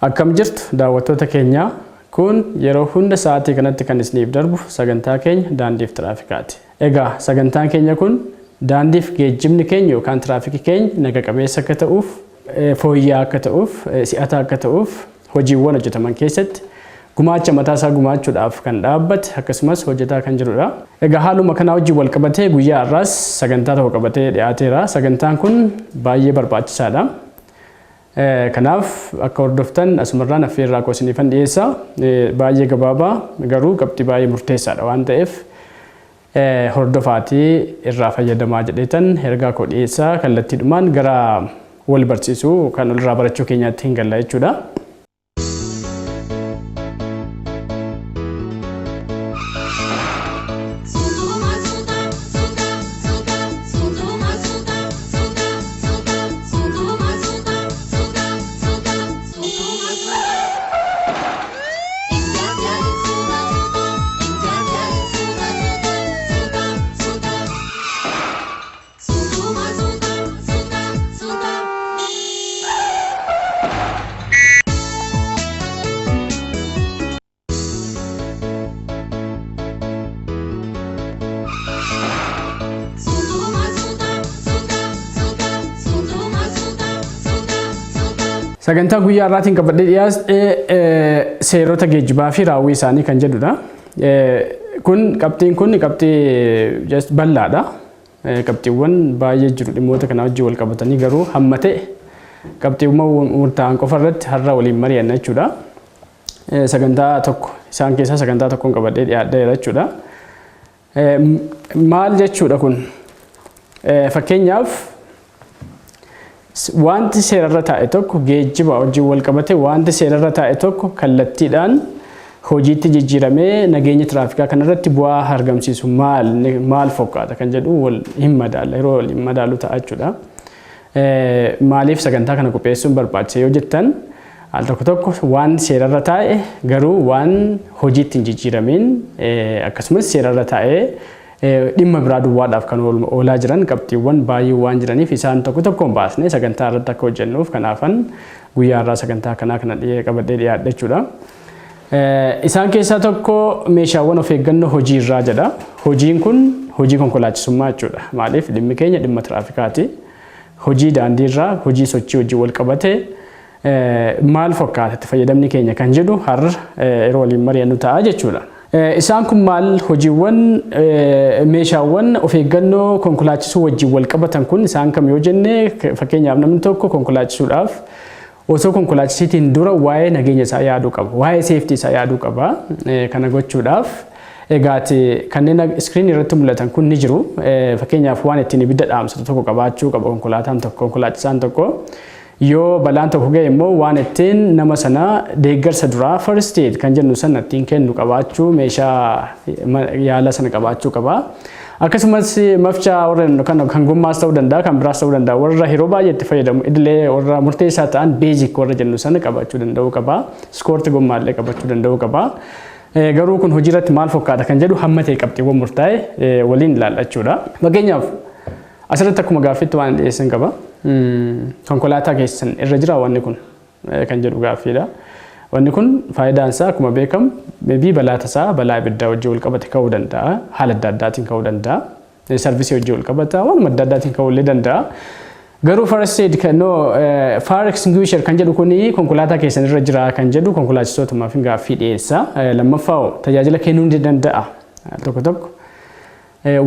Akkam jirtu daawwattoota keenyaa? Kun yeroo hunda sa'aatii kanatti kan isiniif darbu sagantaa keenya daandiif tiraafikaati. Egaa sagantaan keenya kun daandiif geejjibni keenya yookaan tiraafikii keenya naga qabeessa akka ta'uuf, fooyya'aa akka ta'uuf, si'ataa akka ta'uuf hojiiwwan hojjetaman keessatti gumaacha mataa isaa gumaachuudhaaf kan dhaabbate akkasumas hojjetaa kan jirudha. Egaa haaluma kanaa wajjin wal qabatee guyyaa har'aas sagantaa tokko qabatee dhiyaateera. Sagantaan kun baay'ee barbaachisaadha. Kanaaf akka hordoftan asumarraan affeerraa koo isiniifan dhiyeessa. Baay'ee gabaabaa garuu qabxii baay'ee murteessaadha waan ta'eef hordofaatii irraa fayyadamaa jedheetan ergaa koo dhiyeessaa kallattiidhumaan gara wal barsiisuu kan walirraa barachuu keenyaatti hin galla jechuudha. Sagantaa guyyaa har'aatiin qabadhee dhiyaadhe seerota geejjibaa fi raawwii isaanii kan jedhudha. Kun qabxiin kun qabxii bal'aadha. Qabxiiwwan baay'ee jiru dhimmoota kana wajjin wal qabatanii, garuu hamma ta'e qabxiiwwan murtaa'an qofa irratti har'a waliin mari'anna jechuudha. Sagantaa tokko isaan keessaa sagantaa tokkoon qabadhee dhiyaadheera jechuudha. Maal jechuudha kun? Fakkeenyaaf, wanti seerarra taa'e tokko, geejjiba wajjin wal qabate wanti seerarra taa'e tokko kallattiidhaan hojiitti jijjiiramee nageenya tiraafikaa kanarratti bu'aa argamsiisu maal maal fakkaata kan jedhu wal hin madaalla, yeroo wal hin madaalu ta'a jechuudha. Maaliif sagantaa kana qopheessuun barbaachise yoo jettan, al tokko tokko waan seerarra taa'e garuu waan hojiitti hin jijjiiramiin, akkasumas seerarra taa'ee dhimma biraa duwwaadhaaf kan oolaa jiran qabxiiwwan baay'ee waan jiraniif, isaan tokko tokkoon baasnee sagantaa irratti akka hojjennuuf kanaafan guyyaa irraa sagantaa kanaa kana qabadhee dhiyaadhe jechuudha. Isaan keessaa tokko meeshaawwan of eeggannoo hojii irraa jedha. Hojiin kun hojii konkolaachisummaa jechuudha. Maaliif, dhimmi keenya dhimma tiraafikaati. Hojii daandii irraa, hojii sochii hojii wal qabate maal fakkaata itti fayyadamni keenya kan jedhu har'a yeroo waliin mari'annu ta'a jechuudha. Isaan kun maal, hojiiwwan meeshaawwan of eeggannoo konkolaachisuu wajjin wal qabatan kun isaan kam yoo jenne, fakkeenyaaf namni tokko konkolaachisuudhaaf osoo konkolaachisiitiin dura waa'ee nageenya isaa yaaduu qaba. Waa'ee safety isaa yaaduu qaba. Kana gochuudhaaf egaati kanneen screen irratti mul'atan kun ni jiru. Fakkeenyaaf, waan ittiin ibidda dhaamsatu tokko qabaachuu qaba konkolaataan tokko, konkolaachisaan tokko. Yoo balaan tokko ga'e immoo waan ittiin nama sana deeggarsa duraa, first aid kan jennu sana ittiin kennu qabaachuu, meeshaa yaala sana qabaachuu qaba. Akkasumas mafchaa warra kan gommaas ta'uu danda'a, kan biraas ta'uu danda'a, warra yeroo baay'ee itti fayyadamu idilee warra murteessaa ta'an, basic warra jennu sana qabaachuu danda'uu qaba. Iskoorti gommaallee qabaachuu danda'uu qaba. Garuu kun hojii irratti maal fakkaata kan jedhu hamma ta'e qabxiiwwan murtaa'e waliin ilaallachuudha. Fakkeenyaaf, asirratti akkuma gaaffiitti waan dhiyeessan qaba. Konkolaataa keessan irra jira wanni kun kan jedhu gaaffiidha. Wanni kun faayidaan isaa akkuma beekamu maybe balaa tasaa, balaa ibiddaa wajjin wal qabate ka'uu danda'a. Haala adda addaatiin ka'uu danda'a. Service wajjin wal qabata, waanuma adda addaatiin ka'uu illee danda'a. Garuu first aid kan, no, fire extinguisher kan jedhu kuni konkolaataa keessan irra jira kan jedhu konkolaachistootumaaf gaaffii dhiyeessa. Lammaffaa, tajaajila kennuu ni danda'a. Tokko tokko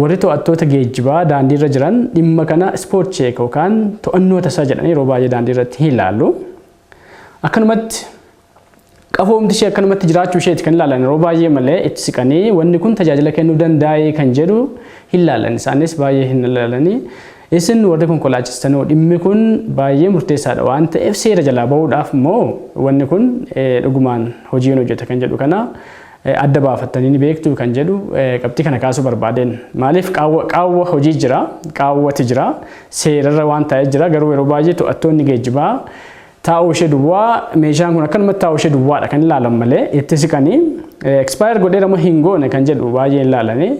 warri to'attoota geejjibaa daandii irra jiran dhimma kana spot check yookaan to'annoo tasaa jedhanii yeroo baay'ee daandii irratti hin ilaallu. Akkanumatti qafoomti ishee akkanumatti jiraachuu isheeti kan ilaalan yeroo baay'ee malee, itti siqanii wanni kun tajaajila kennuu danda'ee kan jedhu hin ilaalan, isaanis baay'ee hin ilaalanii. Isin warri konkolaachistanoo dhimmi kun baay'ee murteessaadha waan ta'eef, seera jalaa bahuudhaaf immoo wanni kun dhugumaan hojiin hojjeta kan jedhu kana adda baafattanii ni beektu kan jedhu qabxii kana kaasuu barbaadeen. Maaliif, qaawwa hojii jira, qaawwati jira, seerarra waan ta'ee jira, garuu yeroo baay'ee to'attoonni geejjibaa taa'uu ishee duwwaa, meeshaan kun akkanumatti taa'uu ishee duwwaadha kan ilaalan malee, itti siqanii expire godheera moo hin goone kan jedhu baay'ee hin ilaalanii.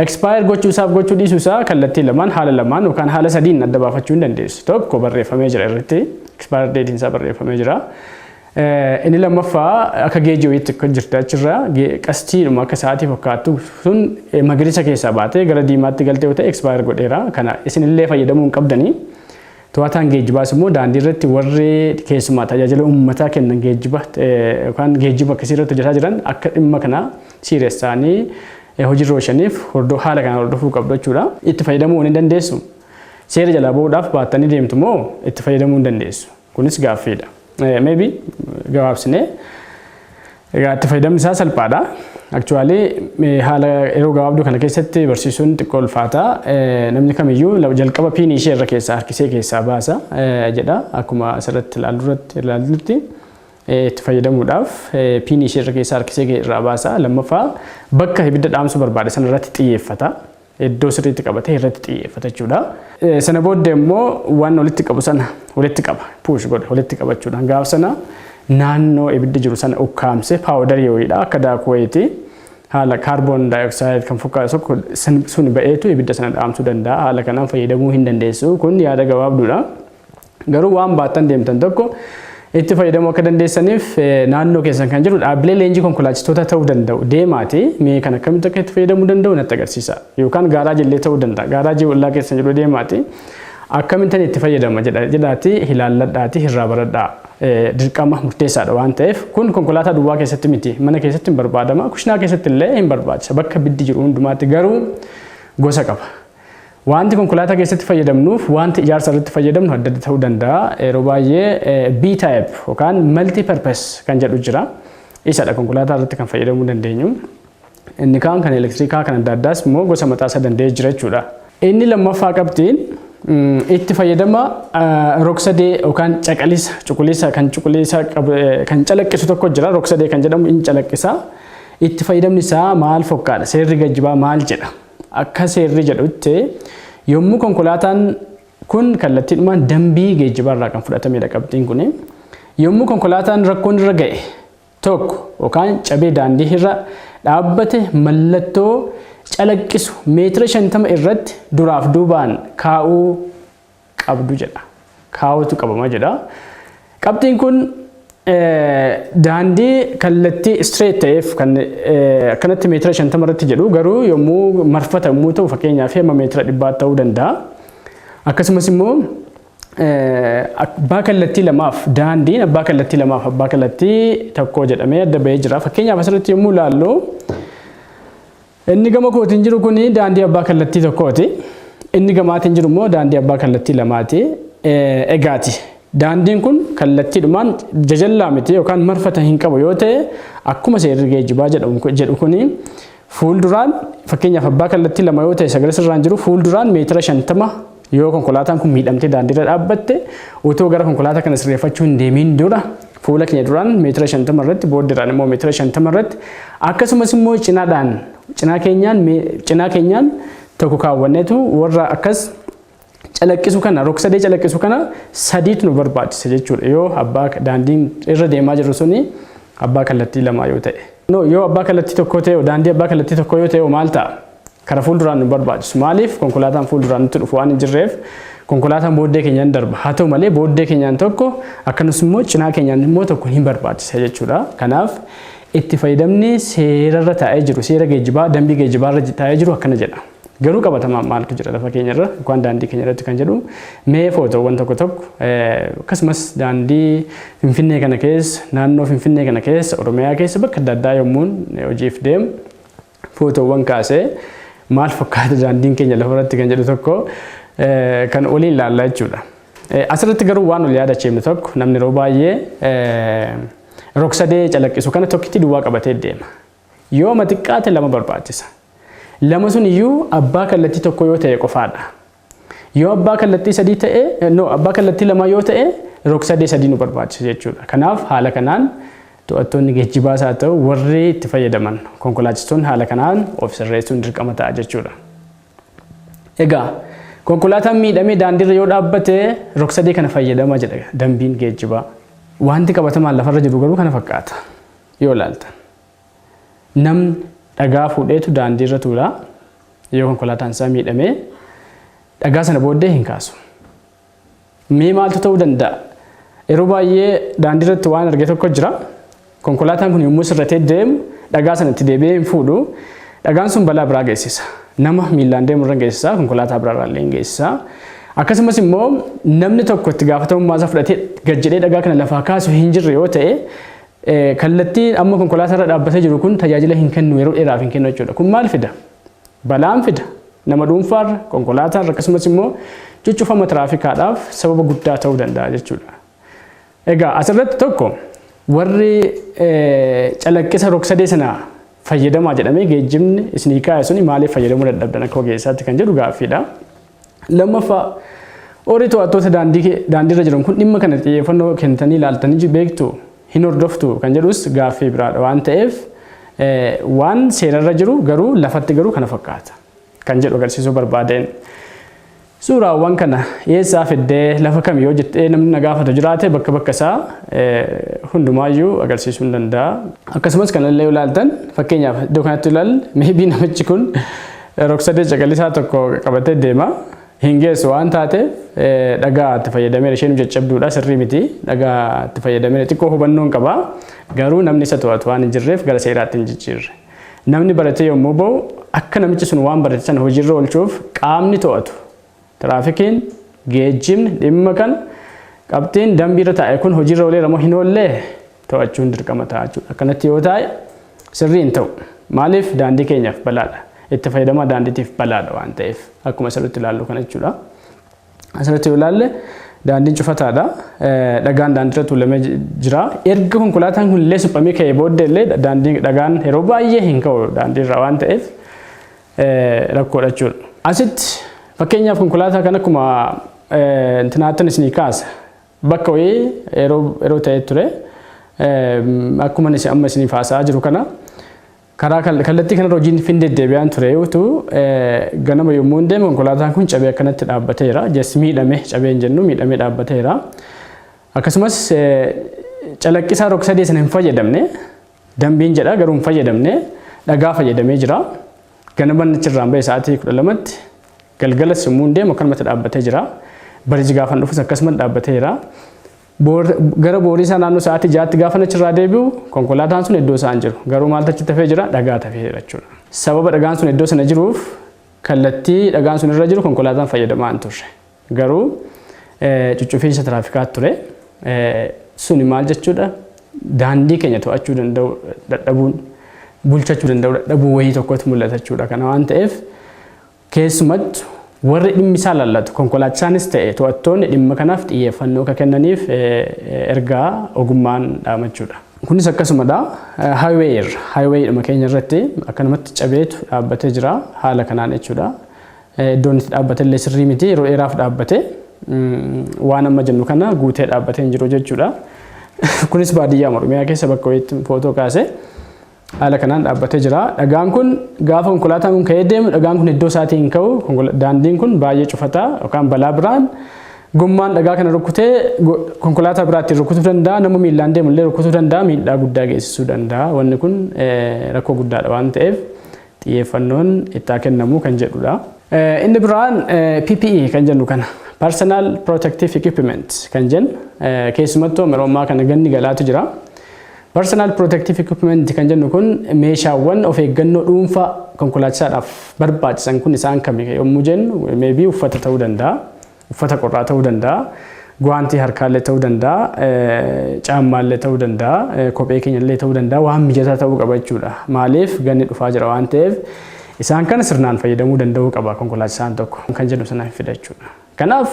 Expire gochuu isaaf gochuu dhiisuu isaa kallattii lamaan, haala lamaan yookaan haala sadiin adda baafachuu hin dandeessu. Tokko, barreeffamee jira irratti, expire date isaa barreeffamee jira. Inni lammaffaa akka geejjibaatti akka jirti achirraa qastiidhuma akka sa'aatii fakkaattu sun magariisa keessaa baatee gara diimaatti galtee yoo ta'e expire godheera. Kana isinillee fayyadamuu hin qabdanii. To'ataan geejjibaas immoo daandii irratti warri keessumaa tajaajila uummataa kennan, geejjiba yookaan geejjiba akkasii irratti hojjetaa jiran, akka dhimma kana serious ta'anii hojiirra oolchaniif haala kana hordofuu qabdu jechuudha. Itti fayyadamuu ni dandeessu. Seera jalaa bahuudhaaf baattanii deemtu moo itti fayyadamuu hin dandeessu? Kunis gaaffiidha. Maybe gabaabsinee, egaa itti fayyadamni isaa salphaadha. Actually, haala yeroo gabaabduu kana keessatti barsiisuun xiqqoo ulfaata. Namni kamiyyuu jalqaba piinii ishee irra keessaa harkisee keessaa baasa jedha. Akkuma asirratti ilaallutti itti fayyadamuudhaaf piinii ishee irra keessaa harkisee irraa baasa. Lammaffaa, bakka ibidda dhaamsuu barbaade sana irratti xiyyeeffata. Iddoo sirriitti qabatee irratti xiyyeeffata jechuudha. Sana booddee immoo waan walitti qabu sana walitti qaba. Push godha, walitti qabachuudha. Gaaf sana naannoo ibiddi jiru sana ukkaamsee powderii wayiidha, akka daakuu wayiiti. Haala carbon dioxide kan fakkaatu tokko sun ba'eetu ibidda sana dhaamsuu danda'a. Haala kanaan fayyadamuu hin dandeessu. Kun yaada gabaabduudha. Garuu waan baattan deemtan tokko itti fayyadamuu akka dandeessaniif naannoo keessan kan jiru dhaabbilee leenjii konkolaachistoota ta'uu danda'u. Deemaati, mee kan akkamitti akka itti fayyadamuu danda'u natti agarsiisa. Yookaan gaaraajii illee ta'uu danda'a. Gaaraajii ollaa keessan jiru deemaati, akkamittan itti fayyadama jedhaati ilaalladhaati irraa baradhaa. Dirqama murteessaadha waan ta'eef, kun konkolaataa duwwaa keessatti miti, mana keessatti hin barbaadama, kushinaa keessatti illee hin barbaachisa, bakka ibiddi jiru hundumaatti, garuu gosa qaba. Wanti konkolaataa keessatti fayyadamnuuf wanti ijaarsa irratti fayyadamnu adda adda ta'uu danda'a. Yeroo baay'ee B type yookaan multi purpose kan jedhu jira. Isadha konkolaataa irratti kan fayyadamuu dandeenyu. Inni kaan kan elektirikaa kan adda addaas immoo gosa mataa isaa danda'ee jira jechuudha. Inni lammaffaa qabxiin itti fayyadama rogsadee yookaan caqalisa cuquliisa kan cuquliisa kan calaqqisu tokko jira. Rogsadee kan jedhamu in calaqqisa. Itti fayyadamni isaa maal fokkaadha? Seerri geejjibaa maal jedha? Akka seerri jedhutti, yommuu konkolaataan kun kallattiidhumaan dambii geejjibaa irraa kan fudhatamedha qabxiin kun. Yommuu konkolaataan rakkoon irra ga'e tokko yookaan cabee daandii irra dhaabbate, mallattoo calaqqisu meetira 50 irratti duraaf duubaan kaa'uu qabdu jedha. Kaa'utu qabama jedha. Qabxiin kun daandii kallattii straight ta'eef kan akkanatti meetira 50 irratti jedhu, garuu yommuu marfata yommuu ta'u, fakkeenyaaf hamma meetira 100 ta'uu danda'a. Akkasumas immoo abbaa kallattii lamaaf, daandiin abbaa kallattii lamaaf abbaa kallattii tokko jedhamee adda bahee jira. Fakkeenyaaf asirratti yommuu ilaallu, inni gama kootiin jiru kun daandii abbaa kallattii tokkooti. Inni gamaatiin jiru immoo daandii abbaa kallattii lamaati. Egaati, daandiin kun kallattiidhumaan jajallaa miti yookaan marfata hin qabu yoo ta'e, akkuma seerri geejjibaa jedhu kuni, fuulduraan, fakkeenyaaf abbaa kallattii lama yoo ta'e, sagalee sirraan jiru fuulduraan meetira 50 yoo konkolaataan kun miidhamtee daandiirra dhaabbatte, utoo gara konkolaataa kana sirreeffachuu hin deemiin dura fuula keenya duraan meetira 50 irratti, booddeedhaan immoo meetira 50 irratti, akkasumas immoo cinaadhaan cinaa keenyaan tokko kaawwanneetu warra akkas calaqqisu kana, rogsadee calaqqisu kana sadiitu nu barbaachisa jechuudha, yoo abbaa daandiin irra deemaa jirru suni abbaa kallattii lamaa yoo ta'e. Yoo abbaa kallattii tokko ta'e, daandii abbaa kallattii tokko yoo ta'e maal ta'a? Kara fuulduraan nu barbaachisu. Maaliif? Konkolaataan fuulduraan nutti dhufu waan hin jirreef, konkolaataan booddee keenyaan darba. Haa ta'u malee, booddee keenyaan tokko, akkasumas immoo cinaa keenyaan immoo tokko hin barbaachisa jechuudha. Kanaaf itti fayyadamni seerarra taa'ee jiru, seera geejjibaa, dambii geejjibaa irra taa'ee jiru akkana jedha. Garuu qabatamaan maaltu jira lafa keenya irra yookaan daandii keenya irratti kan jedhu, mee footoowwan tokko tokko, akkasumas daandii Finfinnee kana keessa, naannoo Finfinnee kana keessa, Oromiyaa keessa bakka adda addaa yommuun hojiif deemu footoowwan kaasee, maal fakkaata daandiin keenya lafa irratti kan jedhu tokko kan waliin ilaallaa jechuudha. Asirratti garuu waan ol yaadachiifnu tokko, namni yeroo baay'ee rogsadee calaqqisu kana tokkitti duwwaa qabatee deema. Yoo xiqqaate lama barbaachisa. Lama sun iyyuu abbaa kallattii tokko yoo ta'e qofaadha. Yoo abbaa kallattii sadii ta'e, no, abbaa kallattii lama yoo ta'e, rogsadee sadii nu barbaachisa jechuudha. Kanaaf haala kanaan to'attoonni geejjibaas haa ta'u warri itti fayyadaman konkolaachistoonni haala kanaan of sirreessuun dirqama ta'a jechuudha. Egaa konkolaataan miidhamee daandiirra yoo dhaabbate rogsadee kana fayyadama jedha dambiin geejjibaa. Wanti qabatamaan lafarra jiru garuu kana fakkaata yoo ilaaltan. Namni dhagaa fuudheetu daandiirra tuula. Yoo konkolaataan isaa miidhamee dhagaa sana booddee hin kaasu. Mee maaltu ta'uu danda'a? Yeroo baay'ee daandii irratti waan arge tokko jira. Konkolaataan kun yommuu sirratee deemu dhagaa sana itti deebi'ee hin fuudhu. Dhagaan sun balaa biraa geessisa. Nama miillaan deemu irra geessisa, konkolaataa biraa irraa illee geessisa. Akkasumas immoo namni tokko itti gaafatamummaa isaa fudhatee gad jedhee dhagaa kana lafaa kaasu hin jirre yoo ta'e, kallattii amma konkolaataa irra dhaabbatee jiru kun tajaajila hin kennu, yeroo dheeraaf hin kennu jechuudha. Kun maal fida? Balaan fida. Nama dhuunfaarra, konkolaataarra, akkasumas immoo cuccufama tiraafikaadhaaf sababa guddaa ta'uu danda'a jechuudha. Egaa asirratti tokko, warri calaqqisa rog-sadee sana fayyadamaa jedhamee geejjibni isinii kaa'e suni maaliif fayyadamuu dadhabdan akka ogeessaatti kan jedhu gaaffiidha. Lammaffaa, warri to'attoota daandiirra jiran kun dhimma kana xiyyeeffannoo kennitanii ilaaltanii beektu, hin hordoftu kan jedhus gaaffii biraadha waan ta'eef, waan seerarra jiru garuu lafatti garuu kana fakkaata kan jedhu agarsiisuu barbaadeen. Suuraawwan kana eessaa fiddee, lafa kam yoo jettee namni na gaafatu jiraate, bakka bakka isaa hundumaayyuu agarsiisuu hin danda'a. Akkasumas kanallee ilaaltan, fakkeenyaaf iddoo kanatti ilaalle, maybe namichi kun rog-sadee caqalisaa tokko qabatee deema. Hin geessu waan taateef dhagaa itti fayyadamee, isheen caccabduudha, sirrii miti, dhagaa itti fayyadamee xiqqoo hubannoon qaba. Garuu namni isa to'atu waan hin jirreef gara seeraatti hin jijjiirre. Namni baratee yommuu ba'u akka namichi sun waan barate sana hojiirra oolchuuf qaamni to'atu, tiraafikiin, geejjibni dhimma kan qabxiin dambiirra taa'e kun hojiirra ooleera moo hin oollee to'achuun dirqama ta'a jechuudha. Akkanatti yoo taa'e sirrii hin ta'u. Maaliif? Daandii keenyaaf balaadha. Itti fayyadamaa daandiitiif balaadha waan ta'eef, akkuma asirratti ilaallu kana jechuudha. Asirratti yoo ilaalle daandiin cufataadha. Dhagaan daandiirra tuulamee jira. Erga konkolaataan kun illee suphamee ka'ee booddee illee daandii dhagaan yeroo baay'ee hin ka'u daandiirra waan ta'eef rakkoodha jechuudha. Asitti fakkeenyaaf konkolaataa kan akkuma intinaattan isinii kaasa. Bakka wayii yeroo ta'e ture, akkuma amma isiniif haasa'aa jiru kana, karaa kallattii kanarra hojiin fin deddeebi'aan ture yoo ganama yommuu hin deemu konkolaataan kun cabee akkanatti dhaabbateera. Jes miidhame, cabee hin jennu, miidhamee dhaabbateera. Akkasumas calaqqisaa rog-sadee sana hin fayyadamne, dambiin jedha garuu hin fayyadamne, dhagaa fayyadamee jira. Ganama achirraan ba'e sa'aatii 12tti, galgalas yommuu hin deemu akkanumatti dhaabbatee jira. Bariji gaafan dhufus akkasumatti dhaabbateera. Gara boorii isaa naannoo sa'aatii 6tti gaafa achirraa deebi'u konkolaataan sun iddoo isaan jiru. Garuu maaltu achitti hafee jira? Dhagaa hafee jira jechuudha. Sababa dhagaan sun iddoo sana jiruuf kallattii dhagaan sun irra jiru konkolaataan fayyadamaa hin turre. Garuu cuccufiinsa tiraafikaa ture. Suni maal jechuudha? Daandii keenya to'achuu danda'u dadhabuun, bulchachuu danda'u dadhabuu wayii tokkotu mul'ata jechuudha. Kana waan ta'eef keessumattu warri dhimmi isaa laallatu, konkolaachisaanis ta'e to'attoonni, dhimma kanaaf xiyyeeffannoo akka kennaniif ergaa ogummaan dhaamachuudha. Kunis akkasumadha. Highway irra, highway keenya irratti akkanumatti cabeetu dhaabbatee jira haala kanaan jechuudha. Iddoon itti dhaabbate illee sirrii miti, yeroo dheeraaf dhaabbate, waan amma jennu kana guutee dhaabbatee hin jiru jechuudha. Kunis baadiyyaa Oromiyaa keessa bakka wayiitti footoo kaase, haala kanaan dhaabbatee jira. Dhagaan kun gaafa konkolaataan kun ka'ee deemu dhagaan kun iddoo isaatii hin ka'u. Daandiin kun baay'ee cufataa yookaan balaa biraan gommaan dhagaa kana rukutee konkolaataa biraatti rukutuu danda'a. Nama miillaan deemu illee rukutuu danda'a. Miidhaa guddaa geessisuu danda'a. Wanni kun rakkoo guddaadha waan ta'eef xiyyeeffannoon itti haa kennamu kan jedhudha. Inni biraan PPE kan jennu kana, Personal Protective Equipment kan jennu, keessumattuu yeroo ammaa kana ganni galaatu jira. Personal Protective Equipment kan jennu kun meeshaawwan of eeggannoo dhuunfaa konkolaachisaadhaaf barbaachisan kun isaan kami yommuu jennu, maybe uffata ta'uu danda'a, uffata qorraa ta'uu danda'a, guwaantii harkaallee ta'uu danda'a, caammaallee ta'uu danda'a, kophee keenyallee ta'uu danda'a, waan mijataa ta'uu qaba jechuudha. Maaliif? Ganni dhufaa jira waan ta'eef isaan kana sirnaan fayyadamuu danda'uu qaba konkolaachisaan tokko kan jedhu sana fida jechuudha. Kanaaf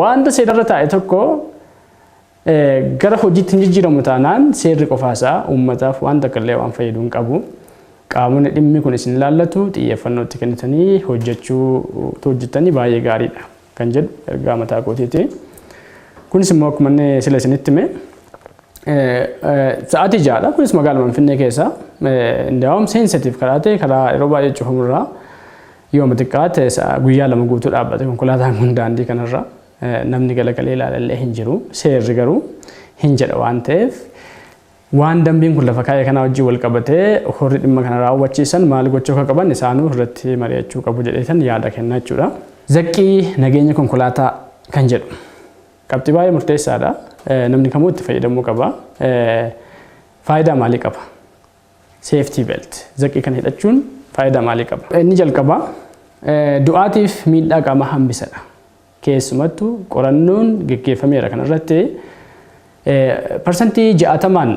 wanta seerarra taa'e tokko gara hojiitti hin jijjiiramu taanaan seerri qofaasaa uummataaf waan takka illee waan fayyadu hin qabu. Qaamonni dhimmi kun isin ilaallatu xiyyeeffannoo itti kennitanii hojjechuu hojjetanii baay'ee gaariidha kan jedhu ergaa mataa kootiiti. Kunis immoo akkuma inni sila isinitti hime sa'aatii 6dha. Kunis magaaluma Finfinnee keessa, indaa'um sensitive karaa ta'e, karaa yeroo baay'ee cufamurraa yooma xiqqaate guyyaa 2 guutuu dhaabbate konkolaataan kun daandii kanarra, namni galagalee ilaalallee hin jiru. Seerri garuu hin jedha waan ta'eef, waan dambiin kun lafa kaa'ee kanaa wajjin wal qabatee horri dhimma kana raawwachiisan maal gochuu akka qaban isaanuu irratti mari'achuu qabu jedheetan yaada kenna jechuudha. Zaqqii nageenya konkolaataa kan jedhu qabxii baay'ee murteessaadha. Namni kamuu itti fayyadamuu qaba. Faayidaa maalii qaba? Safety belt zaqii kana hidhachuun faayidaa maalii qaba? Inni jalqabaa du'aatiif miidhaa qaamaa hambisadha. Keessumattuu qorannoon geggeeffameera kanarratti 60%n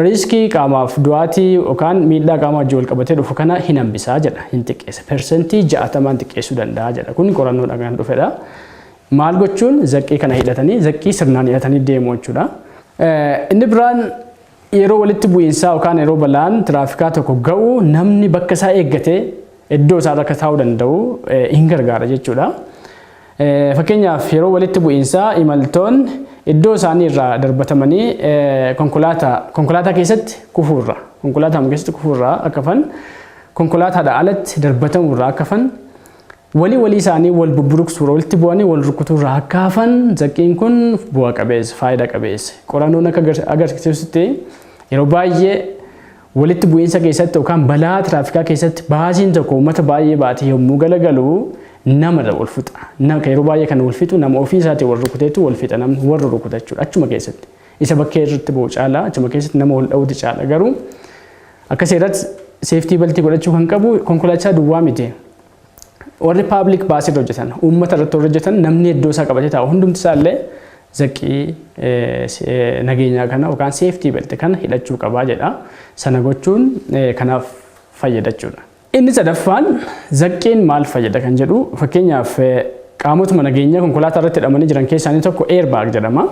riiskii qaamaaf du'aatii yookaan miidhaa qaamaa wajjin wal qabatee dhufu kana hin hambisaa jedha, hin xiqqeessa. 60%n xiqqeessuu danda'a jedha. Kun qorannoodhaan kan dhufedha. Maal gochuun? Zaqqii kana hidhatanii, zaqqii sirnaan hidhatanii deemu jechuudha. Inni biraan yeroo walitti bu'iinsaa yookaan yeroo balaan tiraafikaa tokko ga'u namni bakka isaa eeggatee iddoo isaa irra akka taa'uu danda'u hin gargaara jechuudha. Fakkeenyaaf, yeroo walitti bu'iinsaa imaltoonni iddoo isaanii irraa darbatamanii konkolaataa keessatti kufuurraa akka hafan, konkolaataadhaa alatti darbatamuurraa akka hafan, walii walii isaanii wal bubburuqsuurra, walitti bu'anii wal rukutuurraa akka hafan zaqqiin kun bu'a qabeessa, faayidaa qabeessa. Qorannoon akka agarsiisutti yeroo baay'ee walitti bu'iinsa keessatti yookaan balaa tiraafikaa keessatti baasiin tokko uummata baay'ee baate yommuu galagalu nama wal fixa. Yeroo baay'ee kan wal fixu nama ofii isaatii wal rukuteetu wal fixa, namni warra rukuta jechuudha achuma keessatti. Isa bakkee irratti bu'u caalaa achuma keessatti nama wal dha'uuti caala. Garuu akka seeratti safety beltii godhachuu kan qabu konkolaachisaa duwwaa miti. Warri public busii irra hojjetan, uummata irratti warri hojjetan, namni iddoo isaa qabatee taa'u hundumti isaa illee zaqqii nageenyaa kana yookaan safety belt kana hidhachuu qabaa jedha. Sana gochuun kanaaf fayyada jechuudha. Inni sadaffaan zaqqiin maal fayyada kan jedhu, fakkeenyaaf qaamotuma nageenyaa konkolaataa irratti hidhamanii jiran keessaa inni tokko airbag jedhama.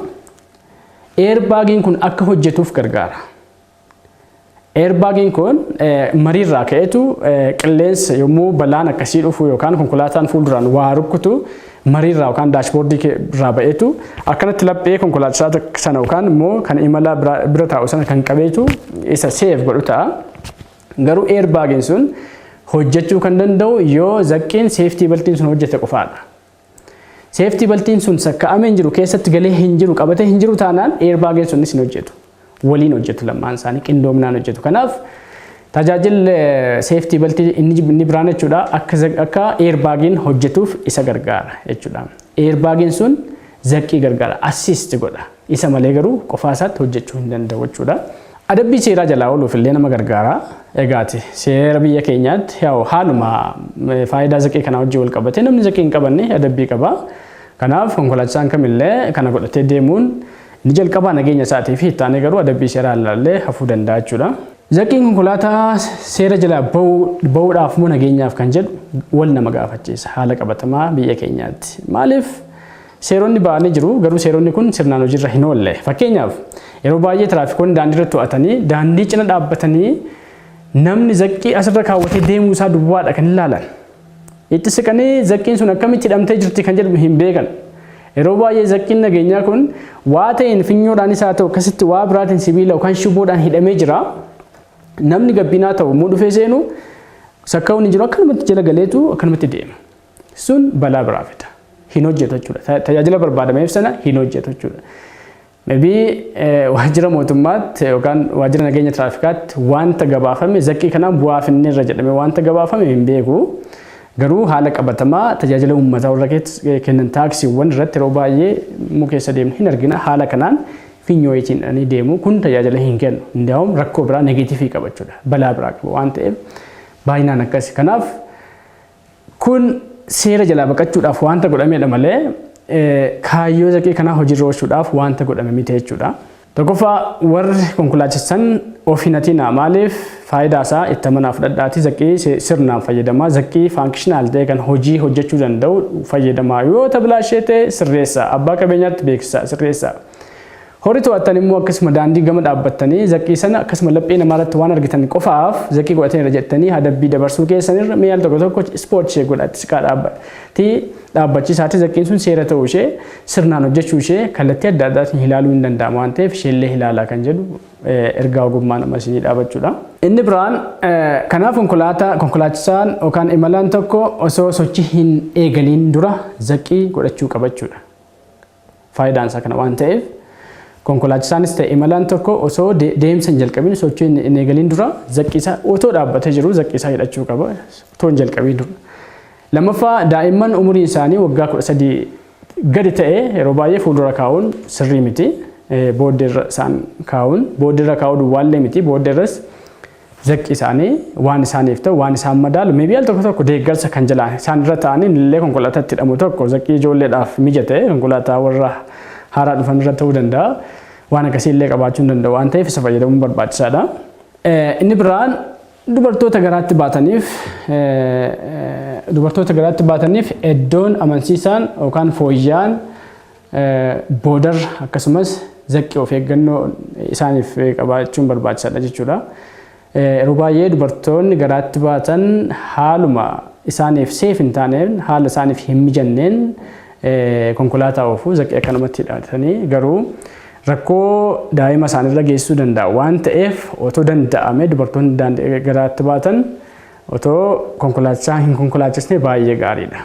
Airbagiin kun akka hojjetuuf gargaara. Airbagiin kun mariirraa ka'eetu qilleensa yommuu balaan akkasii dhufu yookaan konkolaataan fuulduraan waa rukkutu mariirraa yookaan dashboardii irraa ba'eetu akkanatti laphee konkolaachisaa sana yookaan immoo kan imala bira taa'u sana kan qabeetu isa safe godhu ta'a. Garuu airbagiin sun hojjechuu kan danda'u yoo zaqqiin safety beltiin sun hojjete qofaadha. Safety beltiin sun sakka'amee hin jiru, keessatti galee hin jiru, qabatee hin jiru taanaan airbagiin sunis hin hojjetu. Waliin hojjetu, lamaan isaanii qindoominaan hojjetu. Kanaaf tajaajilli safety beltii inni biraan jechuudha akka airbagiin hojjetuuf isa gargaara jechuudha. Airbagiin sun zaqqii gargaara, assist godha. Isa malee garuu qofaa isaatti hojjechuu hin danda'u jechuudha. Adabbii seeraa jalaa ooluuf illee nama gargaara. Egaati seera biyya keenyaatti yaa'u haaluma faayidaa zaqii kanaa wajjin wal qabatee namni zaqii hin qabanne adabbii qaba. Kanaaf konkolaachisaan kamillee kana godhatee deemuun inni jalqabaa nageenya isaatii fi itti garuu adabbii seeraa ilaallee hafuu danda'a jechuudha. Zaqiin konkolaataa seera jalaa bahuudhaaf moo nageenyaaf kan jedhu wal nama gaafachiisa haala qabatamaa biyya keenyaatti. Maaliif? Seeronni ba'anii jiru, garuu seeronni kun sirnaan hojiirra hin oolle. Fakkeenyaaf, yeroo baay'ee tiraafikoonni daandii irratti to'atanii daandii cina dhaabbatanii namni zaqqii asirra kaawwatee deemuu isaa duwwaadha kan ilaalan. Itti siqanii zaqqiin sun akkamitti hidhamtee jirti kan jedhu hin beekan. Yeroo baay'ee zaqqiin nageenyaa kun waa ta'een finyoodhaanis haa ta'u akkasitti waa biraatiin sibiila yookaan shiboodhaan hidhamee jira. Namni gabbinaa ta'u immoo dhufee seenu sakka'uun hin jiru, akkanumatti jala galeetu akkanumatti deema. Sun balaa biraa fida. Hin hojjetu jechuudha. Tajaajila barbaadameef sana hin hojjetu jechuudha. Maybe waajjira mootummaatti yookaan waajjira nageenya tiraafikaatti wanta gabaafame, zaqqii kanaan bu'aa finneerra jedhame wanta gabaafame hin beeku. Garuu haala qabatamaa tajaajila uummataa warra kennan taaksiiwwan irratti yeroo baay'ee mu keessa deemnu hin argina. Haala kanaan finyoo ittiin hidhanii deemu kun tajaajila hin kennu. Indaa'uun rakkoo biraa negative qaba jechuudha. Balaa biraa qaba waan ta'eef baay'inaan akkasi. Kanaaf kun seera jalaa baqachuudhaaf wanta godhamedha malee kaayyoo zaqii kanaa hojiirra oolchuudhaaf wanta godhame miti jechuudha. Tokkoffaa, warri konkolaachisan of hin hatinaa. Maaliif? Faayidaa isaa itti amanaa fudhadhaatii zaqqii sirnaan fayyadamaa, zaqqii functional ta'e kan hojii hojjechuu danda'u fayyadamaa. Yoo tabilaashee ta'e sirreessaa, abbaa qabeenyaatti beeksisaa, sirreessaa. Horii to'attan immoo akkasuma daandii gama dhaabbattanii zaqqii sana akkasuma laphee namaa irratti waan argitan qofaaf zaqqii godhataniirra jettanii adabbii dabarsuu keessanirra mi'a al tokko tokko spot ishee godhatti siqaa dhaabbatti dhaabbachiisaati zaqqiin sun seera ta'uu ishee, sirnaan hojjechuu ishee kallattii adda addaatiin ilaaluu hin danda'amu waan ta'eef isheellee ilaalaa kan jedhu ergaa ogummaa nama isinii dhaabachuudha. Inni biraan kanaaf konkolaataa konkolaachisaan yookaan imalaan tokko osoo sochii hin eegaliin dura zaqqii godhachuu qabachuudha. Faayidaan isaa kana waan ta'eef konkolaachisaanis ta'e imalaan tokko osoo deemsa hin jalqabin, sochii hin eegaliin dura zaqqii isaa otoo dhaabbatee jiru zaqqii isaa hidhachuu qaba otoo hin jalqabiin dura. Lammaffaa, daa'imman umuriin isaanii waggaa 13 gadi ta'e yeroo baay'ee fuuldura kaa'uun sirrii miti. Booddeerra isaan kaa'uun, booddeerra kaa'uu duwwaallee miti, booddeerras zaqqi isaanii waan isaaniif ta'u, waan isaan madaalu, maybe al tokko tokko deeggarsa kan jalaan isaan irra ta'anii illee konkolaataatti hidhamu tokko, zaqqii ijoolleedhaaf mijate konkolaataa warra haaraa dhufan irra ta'uu danda'a. Waan akkasii illee qabaachuu hin danda'u waan ta'eef isa fayyadamuun barbaachisaadha. Inni biraan dubartoota garaatti baataniif iddoon amansiisaan yookaan fooyya'aan boodarra, akkasumas zaqqii of eeggannoo isaaniif qabaachuun barbaachisaadha jechuudha. Yeroo baay'ee dubartoonni garaatti baatan haaluma isaaniif safe hin taaneen, haala isaaniif hin mijanneen konkolaataa oofuu, zaqqii akkanumatti hidhatanii, garuu rakkoo daa'ima isaanirra geessisuu danda'a waan ta'eef, otoo danda'ame dubartoonni garaatti baatan otoo konkolaachisaa hin konkolaachisne baay'ee gaariidha.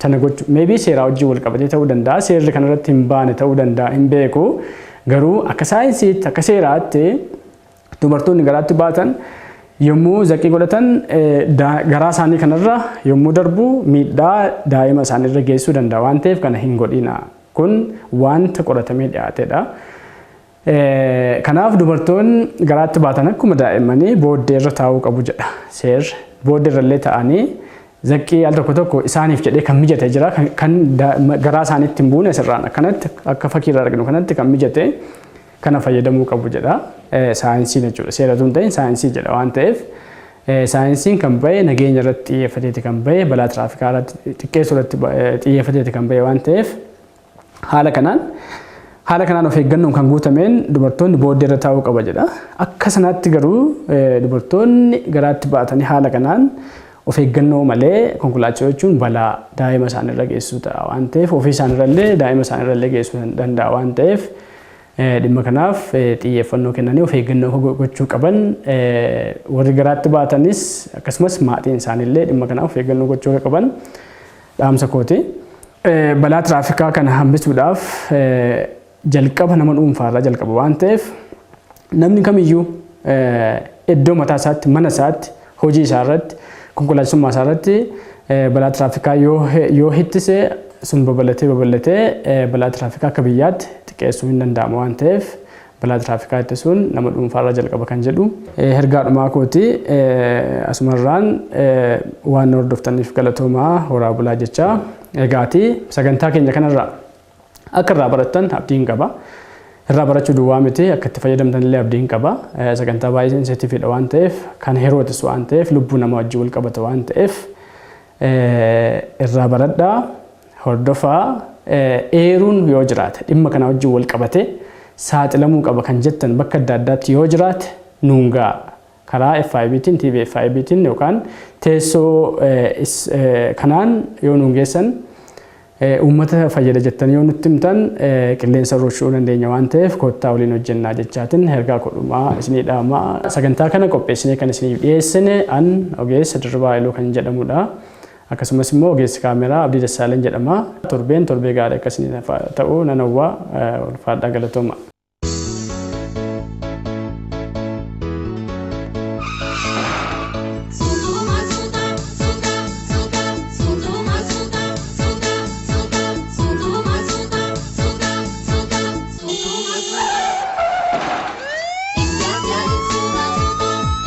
Sana gochuu maybe seeraa wajjin wal qabatee ta'uu danda'a, seerri kanarratti hin baane ta'uu danda'a, hin beeku, garuu akka saayinsiitti, akka seeraatti dubartoonni garaatti baatan yommuu zaqqii godhatan garaa isaanii kanarra yommuu darbu miidhaa daa'ima isaaniirra geessisuu danda'a waan ta'eef kana hin godhina. Kun wanta qoratamee dhiyaatedha. Kanaaf dubartoonni garaatti baatan akkuma daa'immanii booddeerra taa'uu qabu jedha seerri. Booddeerra illee ta'anii zaqqii al tokko tokko isaaniif jedhee kan mijate jira, kan garaa isaaniitti hin buune, sirraan akkanatti akka fakkiirraa arginu kanatti kan mijate kana fayyadamuu qabu jedha. Saayinsiin jechuudha. Seera tun ta'in saayinsii jedha waan ta'eef, saayinsiin kan bahe nageenya irratti xiyyeeffateeti kan bahe, balaa tiraafikaa irratti xiqqeessuu irratti xiyyeeffateeti kan bahe waan ta'eef, haala kanaan of eeggannoon kan guutameen dubartoonni booddee irra taa'uu qaba jedha. Akka sanaatti garuu dubartoonni garaatti baatanii haala kanaan of eeggannoo malee konkolaachisuu jechuun balaa daa'ima isaaniirra geessisuu ta'a waan ta'eef, ofii isaaniirrallee daa'ima isaaniirrallee geessisuu danda'a waan ta'eef, dhimma kanaaf xiyyeeffannoo kennanii of eeggannoo gochuu qaban. Warri garaatti baatanis akkasumas maatiin isaaniillee dhimma kanaaf of eeggannoo gochuu qaban dhaamsa kooti. Balaa tiraafikaa kana hambisuudhaaf jalqaba nama dhuunfaarraa jalqaba waan ta'eef, namni kamiyyuu iddoo mataa isaatti, mana isaatti, hojii isaa irratti, konkolaachisummaa isaa irratti balaa tiraafikaa yoo ittise, sun babal'atee babal'atee balaa tiraafikaa akka biyyaatti xiqqeessuu hin danda'amu waan ta'eef, balaa tiraafikaa ittisuun nama dhuunfaarraa jalqaba kan jedhu ergaadhumaa kooti. Asumarraan waan hordoftaniif galatoomaa, horaa bulaa jechaa, egaati sagantaa keenya kanarraa akka irraa barattan abdiin qaba. Irraa barachuu duwwaa miti, akka itti fayyadamtan illee abdiin qaba. Sagantaa baay'ee sensitiiviidha waan ta'eef, kan yerootis waan ta'eef, lubbuu nama wajjin wal qabata waan ta'eef, irraa baradhaa, hordofaa. Eeruun yoo jiraate, dhimma kana wajjin wal qabate saaxilamuu qaba kan jettan bakka adda addaatti yoo jiraate nuun ga'a. Karaa FIBtiin, TV FIBtiin yookaan teessoo kanaan yoo nuun geessan, uummata fayyada jettan yoo nutti himtan, qilleensa rochuu dandeenya waan ta'eef, kottaa waliin hojjennaa jechaatiin ergaa kodhumaa isinii dhaamaa. Sagantaa kana qopheessinee kan isiniif dhiyeessine an ogeessa Dirribaa Haayiluu kan jedhamudha. Akkasumas immoo ogeessi kaameraa Abdii Dassaaleen jedhama. Torbeen torbee gaarii akka isinii ta'u nan hawwaa, ulfaadhaa, galatooma.